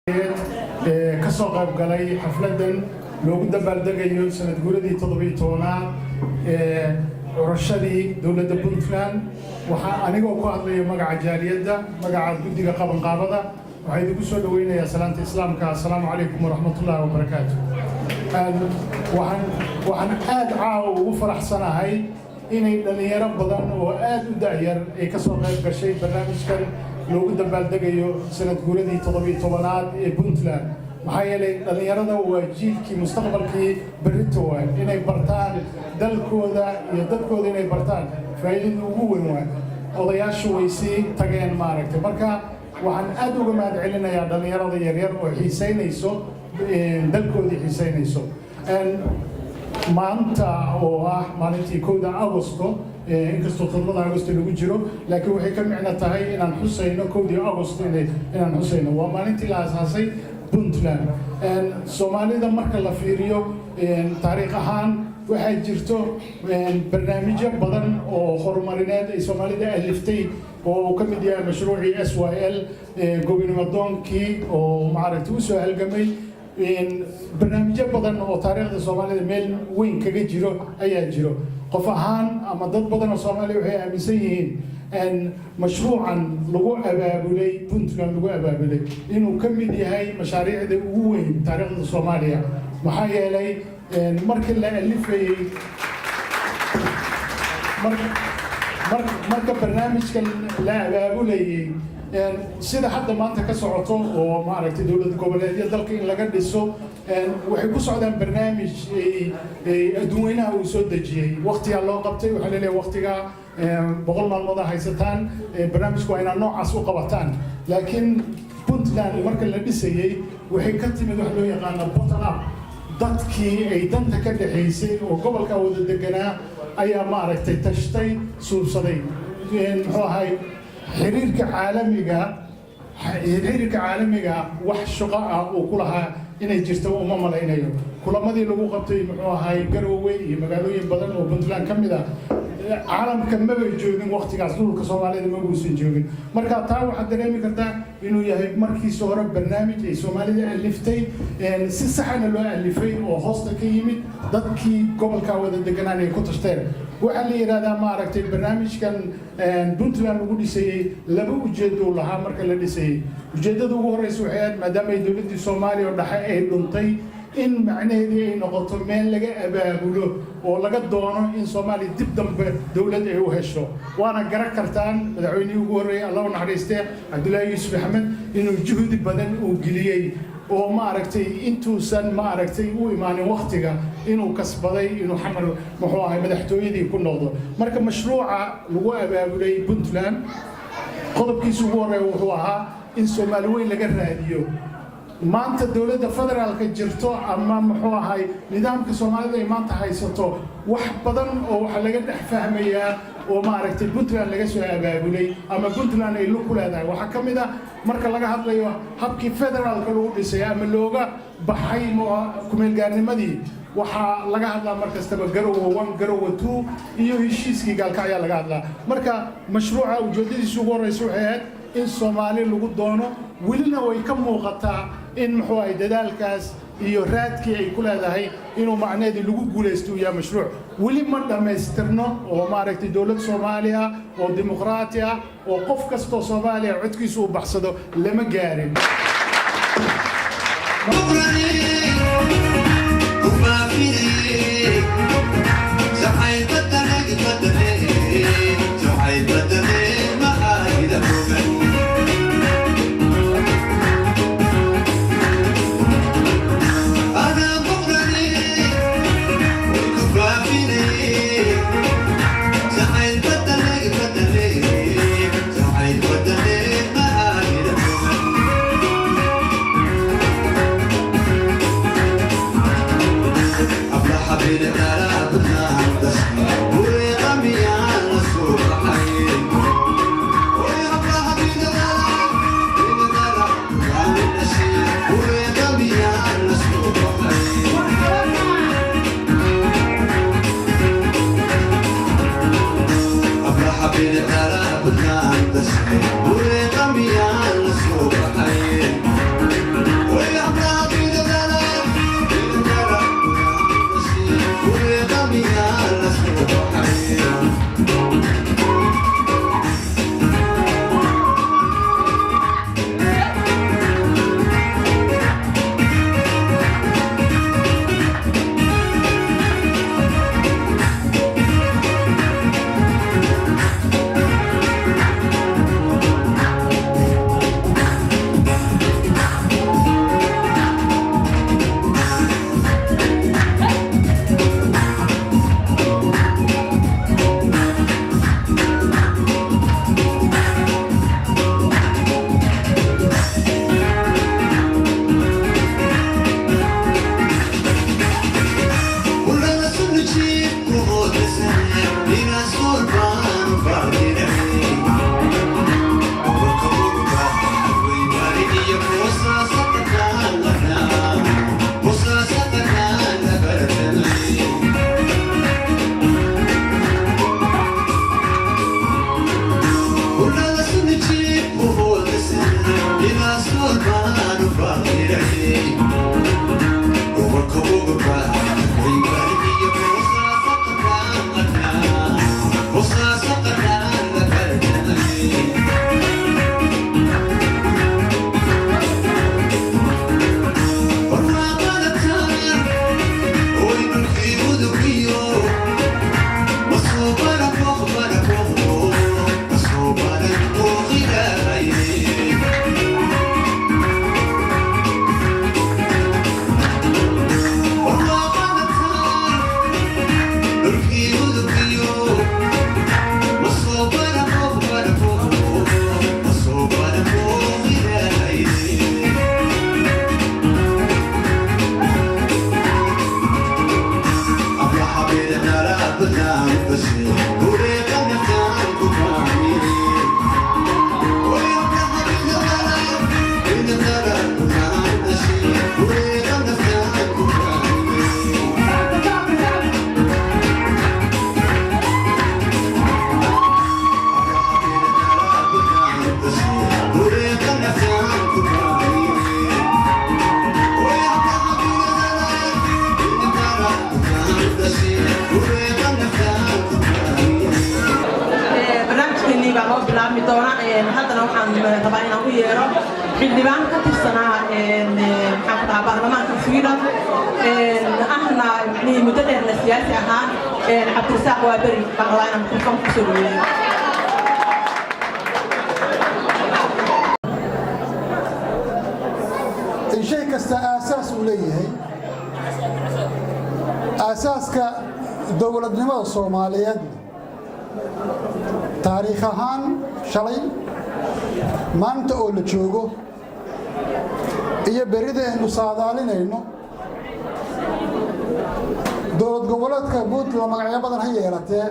Ee ka soo qayb galay xafladdan loogu dabaaldegayo sanad guuradii 17aad ee curashadii dowladda Puntland, waxaa anigoo ku hadlaya magaca jaaliyadda, magaca guddiga qabanqaabada, waxaa idinku soo dhoweynayaa salaanta Islaamka: assalaamu calaykum waraxmatullaahi wabarakaatu. Waxaan aad caawa ugu faraxsanahay inay dhallinyaro badan oo aad u da'yar ay ka soo qayb gashay barnaamijkan loogu dabaaldegayo sanad guuradii 17aad ee Puntland. Maxaa yeelay, dhallinyarada waa jiilkii mustaqbalkii berrito. Waay inay bartaan dalkooda iyo dadkooda, inay bartaan faa'iidada ugu weyn. Waay odayaashu way sii tageen, maaragtay. Marka waxaan aad uga mahad celinayaa dhallinyarada yaryar oo xiisaynayso dalkoodii, xiisaynayso. Maanta oo ah maalintii 1da Agosto, inkastoo 7da Agosto lagu jiro, laakiin waxay ka micno tahay inaan xusayno 1dii Agosto, inaan xusayno waa maalintii la asaasay Puntland. Soomaalida marka la fiiriyo taariikh ahaan, waxaa jirto barnaamijyo badan oo horumarineed ay Soomaalida aliftay, oo uu ka mid yahay mashruucii SYL, gobonimo doonkii oo maaragtay u soo halgamay. Barnaamijyo badan oo taariikhda Soomaalida meel weyn kaga jiro ayaa jiro. Qof ahaan ama dad badan oo Soomaaliya waxay aaminsan yihiin mashruucan lagu abaabulay Puntland, lagu abaabulay, inuu ka mid yahay mashaariicda ugu weyn taariikhda Soomaaliya. Maxaa yeelay, markii la alifayey, marka barnaamijkan la abaabulayey, sida hadda maanta ka socoto oo maaragtay dowlad goboleedyo dalka in laga dhiso, waxay ku socdaan barnaamij adduunweynaha uu soo dejiyey. Waktigaa loo qabtay, waxaa laleeyahay waktigaa 100 maalmood a haysataan, barnaamijku waa inaad noocaas u qabataan. Laakiin Puntland marka la dhisayey, waxay ka timid wax loo yaqaano bottom up. Dadkii ay danta ka dhexaysay oo gobolka wada deganaa ayaa maaragtay tashtay, suubsaday. Muxuu ahay, xiriirka caalamiga wax shaqo ah uu ku lahaa inay jirto uma malaynayo. Kulamadii lagu qabtay, muxuu ahay, Garoowe iyo magaalooyin badan oo Puntland ka mid ah, caalamka maba joogin waktigaas, dhulka Soomaalida maguusan joogin. Marka taa waxaad dareemi kartaa inuu yahay markiisa hore barnaamij ay Soomaalida aliftay, si saxana loo alifay, oo hoosta ka yimid, dadkii gobolka wada deganaan ay ku tashteen. Waxaa la yidhahdaa, maaragtay, barnaamijkan Puntland lagu dhisayey laba ujeedo lahaa marka la dhisayey. Ujeeddada ugu horreysa waxay ahayd, maadaama ay dowladdii Soomaaliya oo dhexe ay dhuntay, in macnaheedii ay noqoto meel laga abaabulo oo laga doono in Soomaaliya dib dambe dowlad ay u hesho. Waana garan kartaan, madaxweynihii ugu horreeyey, Allah u naxariistee, Cabdullaahi Yuusuf Axmed, inuu juhdi badan uu geliyey oo maaragtay intuusan maaragtay u imaanin waktiga inuu kasbaday inuu Xamar, muxuu ahay, madaxtooyadii ku noqdo. Marka mashruuca lagu abaabulay Puntland qodobkiisa ugu horreeya wuxuu ahaa in Soomaali weyn laga raadiyo. Maanta dowladda federaalka jirto ama, muxuu ahay, nidaamka Soomaalida ay maanta haysato, wax badan oo waxa laga dhex fahmayaa oo maaragtay Puntland laga soo abaabulay ama Puntland ay lug ku leedahay. Waxaa ka mid ah, marka laga hadlayo habkii federaalka lagu dhisay ama looga baxay kumeelgaarnimadii, waxaa laga hadlaa mar kastaba Garowe 1, Garowe 2 iyo heshiiskii Gaalkacyaa laga hadlaa. Marka mashruuca ujeeddadiisa ugu horreysa waxay ahayd in Soomaali lagu doono. Welina way ka muuqataa in, muxuu ahay, dadaalkaas iyo raadkii ay ku leedahay inuu macneedii lagu guulaysto uu yahay mashruuc. Weli ma dhammaystirno oo maaragtay dowlad Soomaaliya oo dimuqraati ah oo qof kastoo Soomaaliya codkiisa uu baxsado lama gaarin. Abla. Bilaabmi doona. Haddana waxaan rabaa inaan u yeero xildhibaan ka tirsanaa, maxaan ku dhahaa, baarlamaanka Sweden, ahna micnihii muddo dheerna siyaasi ahaa, Cabdirasaaq Waaberi baan rabaa inaan mikrofoonka kusoo dhaweeyo. In shay kasta aasaas uu leeyahay, aasaaska dowladnimada Soomaaliyeedna taariikh ahaan shalay, maanta oo la joogo iyo berrida aynu saadaalinayno, dowlad goboleedka Puntland magacyo badan ha yeelatee,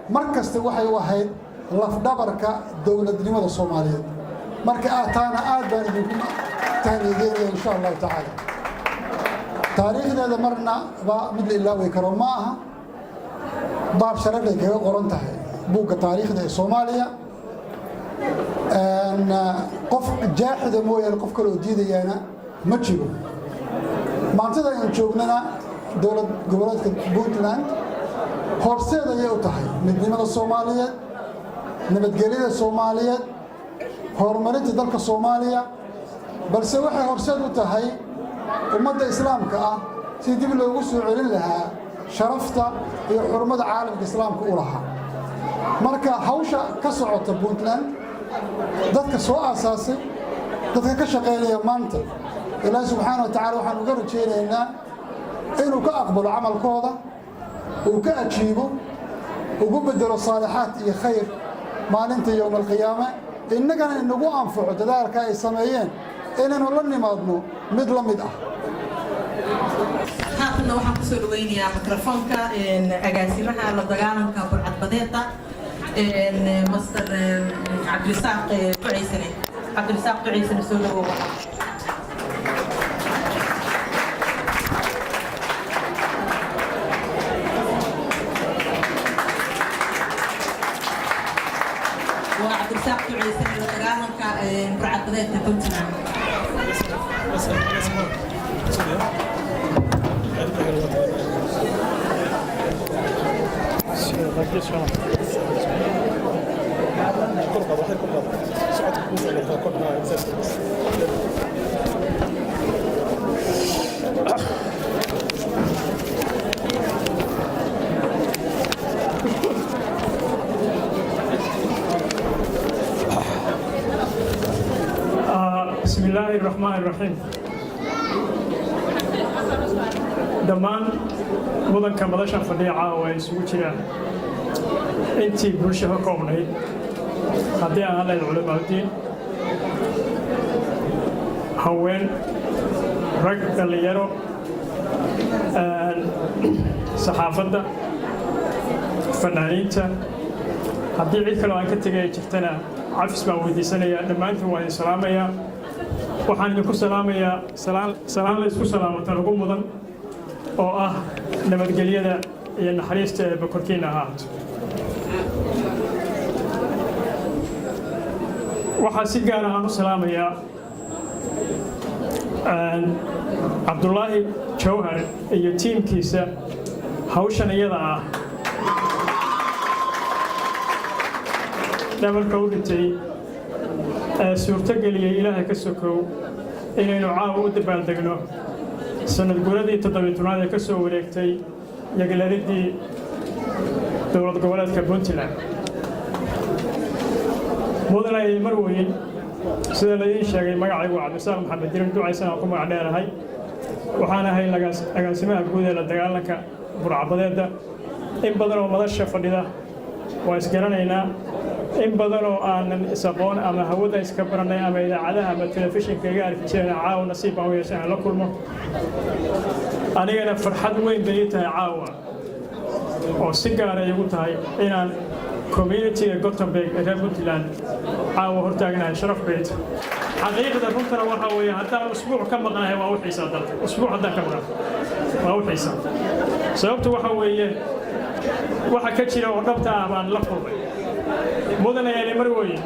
mar kasta waxay u ahayd lafdhabarka dowladnimada Soomaaliyeed. Marka taana aad baan idinku tahniideynaya, insha Allahu tacaala. Taariikhdeeda marna ba mid la ilaawi karo ma aha, baab sharafay kaga qoran tahay buugga taariikhda ee Soomaaliya. Qof jaaxida mooyaane, qof kale oo diidayaana ma jiro. Maantada aynu joognana dowlad goboleedka Puntland horseed ayay u tahay midnimada Soomaaliyeed, nabadgelyada Soomaaliyeed, horumarinta dalka Soomaaliya, balse waxay horseed u tahay ummadda islaamka ah si dib loogu soo celin lahaa sharafta iyo xurmada caalamka islaamka u lahaa. Marka hawsha ka socota Puntland, dadka soo aasaasay, dadka ka shaqaynaya maanta, Ilaahi subxaana wa tacala waxaan uga rajaynaynaa inuu ka aqbalo camalkooda, uu ka ajiibo, ugu beddelo saalixaad iyo khayr maalinta yowma alqiyaame, innagana inagu anfaco dadaalka ay sameeyeen inaynu la nimaadno mid la mid ah. Haatanna waxaan kusoo dhaweynayaa mikrofoonka agaasimaha la dagaalanka burcadbadeeda, Master Cabdirasaaq Ducaysane. Cabdirasaaq Ducaysane, soo dhawow. Waa Cabdirasaaq Ducaysane, la dagaalanka burcadbadeedka Puntland. بسم الله الرحمن الرحيم. Dhammaan mudanka madashan fadhiya caawa ay isugu jiraan intii bulsho ka koobnayd, haddii aan hadlayn culamaauddiin, haween, rag, dhallinyaro, saxaafadda, fanaaniinta, haddii cid kaloo aan ka tegaya jirtana cafis baan weydiisanayaa. Dhammaantiin waan idin salaamayaa. Waxaan idinku salaamayaa salaan la isku salaamatan ugu mudan, oo ah nabadgelyada iyo naxariista ee bokorkiina ahaato. Waxaa si gaar ah aan u salaamayaa Cabdulaahi Jawhar iyo tiimkiisa hawshan iyada ah dhabarka u dhintay ee suurtogeliyey, Ilaahay ka sokow, inaynu caawa u dabaaldegno sanad guuradii 17aad ee ka soo wareegtay yagleeliddii dowlad goboleedka Puntland. Mudan ayay mar weyn, sida laidiin sheegay, magacaygu waa Cabdisaaq Maxamed Dirin Ducaysan, aan ku magac dheerahay. Waxaan ahay agaasimaha guud ee la dagaalanka burcadbadeedda. In badan oo madasha fadhida waa isgaranaynaa, in badan oo aanan is-aqoon ama hawada iska baranay ama idaacadaha ama telefishinka iga arki jireen, caawa nasiib baan u yeeshay aan la kulmo. Anigana farxad weyn bay ii tahay caawa, oo si gaara igu tahay inaan community-ga Gothenburg ee reer Puntland caawa hortaagnahay. Sharaf bay tahay. Xaqiiqda runtana waxaa weeye, haddaan usbuuc ka maqnahay waa u xiisaa dalka. Usbuuc haddaan ka maqnahay waa u xiisaa. Sababtu waxa weeye waxa ka jira oo dhabta ah baan la kulmay. Mudan ayaani mar weeye,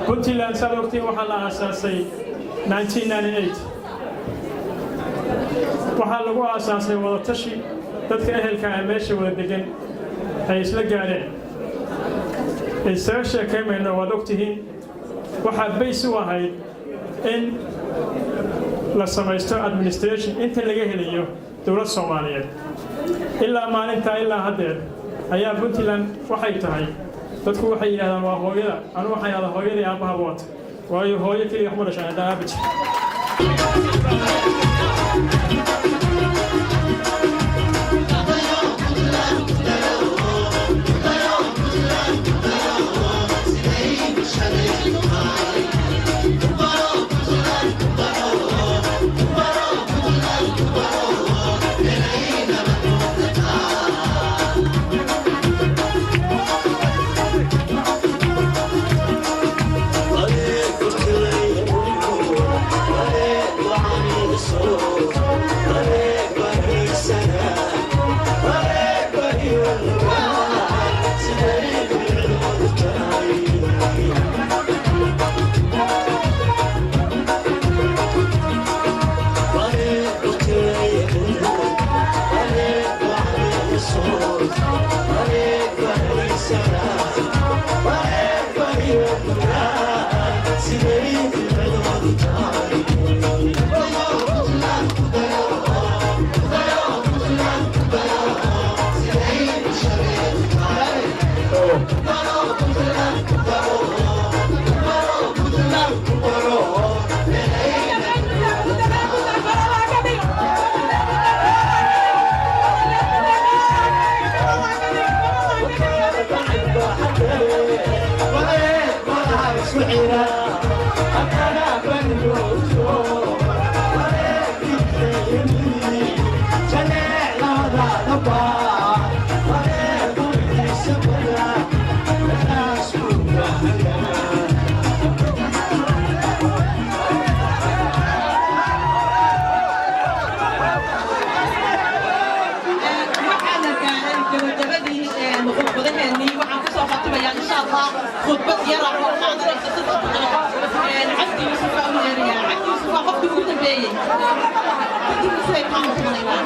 Puntland saad ogtiin waxaa la aasaasay 1998. Waxaa lagu aasaasay wadatashi dadka ehelka ah meesha wada degan ay isla gaadheen. Isaga sheekaymayno, waad ogtihiin, waxaa base u ahayd in la samaysto administration inta laga helayo dowlad Soomaaliyeed. Ilaa maalintaa ilaa haddeer ayaa Puntland waxay tahay, dadku waxay yidhahdaan waa hooyada, anu waxaan yidhahdaa hooyadii aabbaha wata, waayo hooyo keliya wax ma dhashaan haddaan aabba jir. Waxaa la gaaray gabagabadii khudbadaheenii. Waxaan kusoo khatimayaa, insha Allah, khudbad yara oo qaadanaysa 3 daqiiqo. Cabdi Yuusuf baa u yeerayaa. Cabdi Yuusuf waa qofkii ugu dambeeyey, kadibna siday taan tumanaynaa.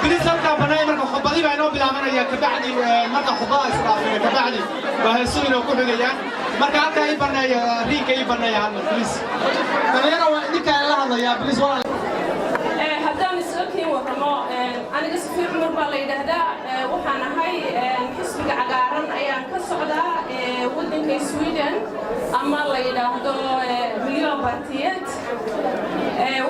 Bilis, halkaa bannaay. Marka khudbadii baa inoo bilaabanaya kabacdi, marka khudbada isdhaafina kabacdi baa heesuhu inoo ku xigayaan. Marka halkaa ii banneeya, riigka ii banneeya hal mar, please. Dhalinyaro, waa idinkaa la hadlayaa, please, walaal. Haddaan isla kiin warramo, aniga Safiir Cumar baa la yidhaahdaa. Waxaan ahay xisbiga cagaaran ayaan ka socdaa waddanka Sweden ama la yidhaahdo Miljöpartiet.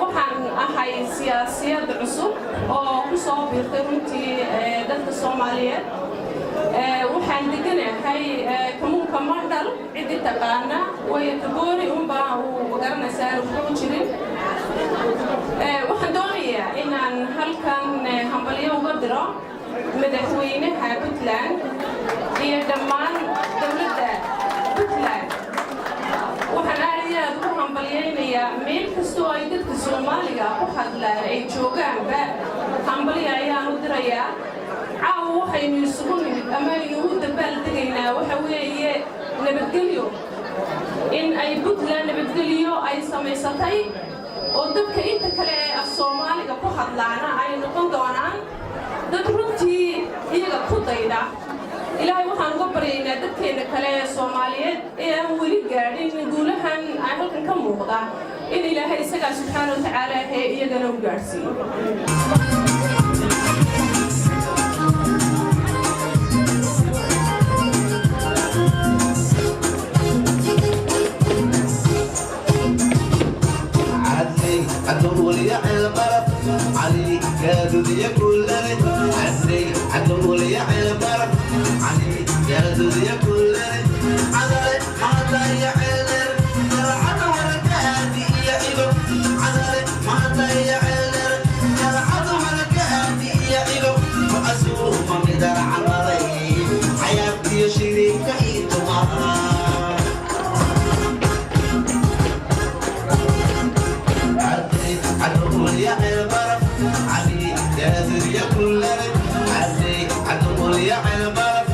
Waxaan ahay siyaasiyad cusub oo ku soo biirtay runtii dadka Soomaaliyeed. Waxaan deganahay kamuunka Mandal. Ciddii taqaana way Tagoori unbaa uu magaranaysaa aan waxba u jirin. Waxaan doonayaa inaan halkan hambalyo uga diro madaxweynaha Puntland iyo dhammaan dowladda Puntland. Waxaan aad iyo aad ugu hambalyaynayaa meel kastoo ay dadka Soomaaliga ku hadlaan ay joogaanba, hambalyo ayaan u dirayaa. Caawa waxaynu isugu nimid ama aynu u dabaal degaynaa waxa weeye nabadgelyo, in ay Puntland nabadgelyo ay samaysatay oo dadka inta kale ee af Soomaaliga ku hadlaana ay noqon doonaan dad runtii iyaga ku dayda. Ilaahay waxaan uga baryaynaa dadkeenna kale ee Soomaaliyeed ee aan weli gaadhin guulahan ay halkan ka muuqda in Ilaahay isagaa subxaana wa tacaala ahee iyagana u gaadhsiiyo. عدلي عدول يا البرف علي كادوا ياكلني، عدلي عدول يا البرف علي كادوا ياكلني، عدلي ما ضيع النار العدو وركادي يا إبو، عدلي ما ضيع النار العدو وركادي يا إبو، وأسوق مقدار عمري حياتي شريك إيتما. عدول يا البرف علي قادر ياكلني، عدلي عدول يا البرف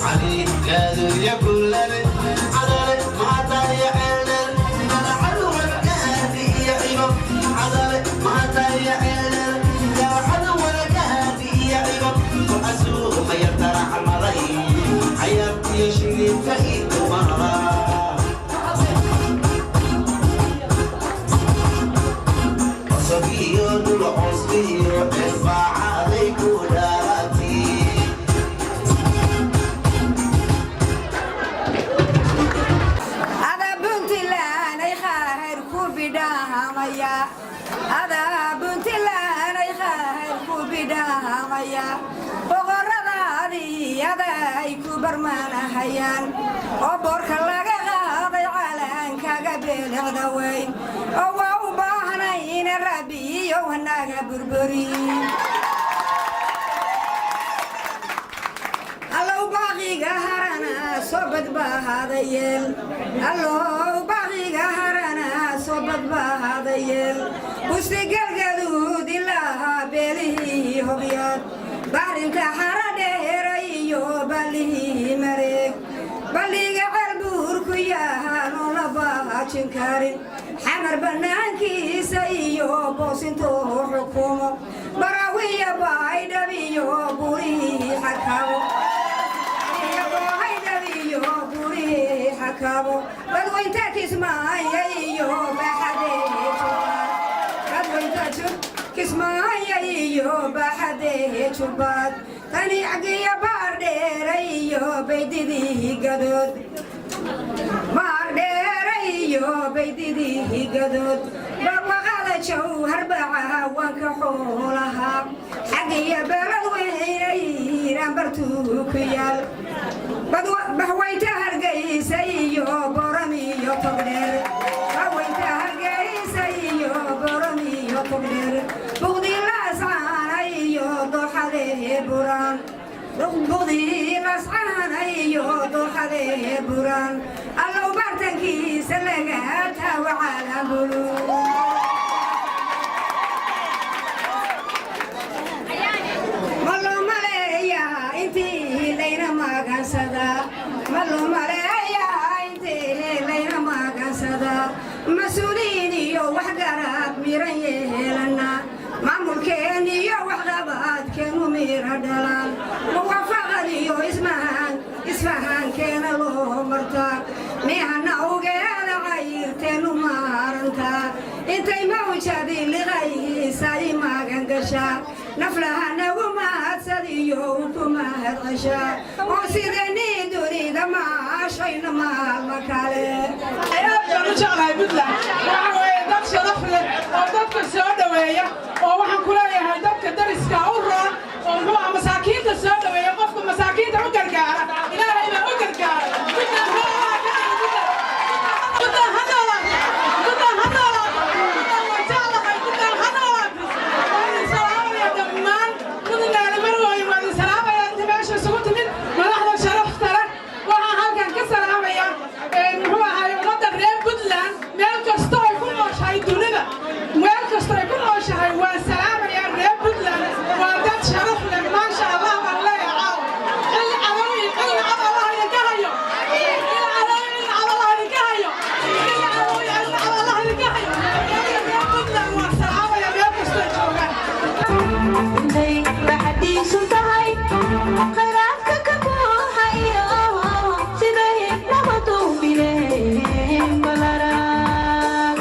علي قادر ياكلني، عدلي ما ضيع النار انا عدو الكهدي يا عيبو، عدلي ما ضيع النار يا عدو الكهدي يا عيبو، وأسوق ما يترى عمري حياتي. Adaa Puntland-ay khayr ku bidhaamaya, boqorradaadii aday ku barmaanahayaan, oo boorka laga qaaday calankaga beelecda weyn, oo waa u baahnayna Rabbiyow hanaga burburi. Allow baaqiga harana soo badbaahada yeel, allow baaqiga harana soo badbaahada yeel. Bustigalgaduud ilaaha beelihii Hobyaad, bahrinta Xara Dheera iyo ballihii Mareeg, balliga Ceelbuur ku yahaan oo la baajin karin, Xamar bannaankiisa iyo Boosintuu xukumo, Baraawiya Baydhab iyo burihii Xakabo, Baydhab iyo burihii Xakabo, badweynta Kismaayo iyo baxadee Jubaad, badweynta Kismaayo iyo baxadee Jubaad, tani cagiya Baardheera iyo baydidii Gadood, Baardheera iyo baydidii Gadood, barwaqada Jawhar baca wanka xoolaha, xagiya Belad weyne Hiiraan bartuu ku yaal, bahweynta Hargeysa iyo Boram iyo Togdheer, bahweynta Hargeysa iyo Boram iyo Togdheer, Buqdilaascaana iyo dooxadee Buraan, Buqdilascaana iyo dooxadee Buraan, allow baartankiisa laga taawa caalamulu. Ma loo maleeyaa intii layna magansadaa? Ma loo maleeyaa intii layna magansadaa? Mas-uuliyiin iyo waxgaraad miran yeelana, maamulkeen iyo waxqabaadkeenu mira dhalaan, muwaafaqad iyo ismahan isfahankeena loo martaa, mihana ugeeda cayrteenu maarantaa, intay mawjadi liqaysa i magan gashaa, naflaha nagu mahadsadiyo ku mahad ceshaa, oo sideenii dunida maashayna maalma kale. Aad baan u jeclahay Puntland. Waxa weeye dad sharaf leh oo dadka soo dhoweeya, oo waxaan ku leeyahay dadka dariska u roon, oo muxuu ah masaakiinta soo dhoweeya. Qofka masaakiinta u gargaara Ilaahay baa u gargaara. Puntland ha noolaato, Puntland ha noolaato, Puntland ha noolaato, Puntland waan jeclahay, Puntland ha noolaato. Waan idin salaamaya dhammaan Puntland marwooyin, waan idin salaamaya inta meesha isugu timid, madaxda sharafta leh. Waxaan halkan ka salaamayaa muxuu ahaay ummadda reer Puntland meel kasta ay ku nooshahay dunida, meel kasta ay ku nooshahay waan salaamayaa. Reer Puntland waa dad sharaf leh, maasha Allah baan leeyahay. Caawa cil cadow iyo cil nacab Allah idinka hayo, cil cadow iyo nacab Allah idinka hayo, cil cadow iyo cil nacab Allah idinka hayo. Reer Puntland waan salaamaya meel kasta ay joogaan. Intay baxadiisu tahay khayraadka ka buuxa iyo siday nabadu bileen balarag.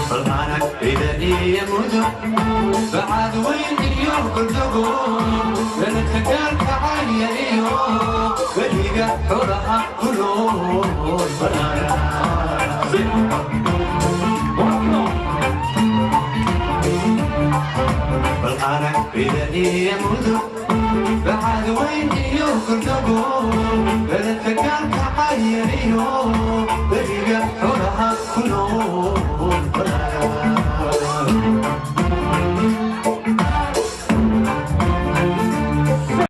Bal'aanag ida iyo Mudug, bacad weyn iyo Goldogo, beledka gaalka caliya iyo weliga xolaha ku nool. Bal'aanag ida iyo Mudug, bacad weyn iyo Goldogo, beledka gaalka caliya iyo weliga xolaha ku nool.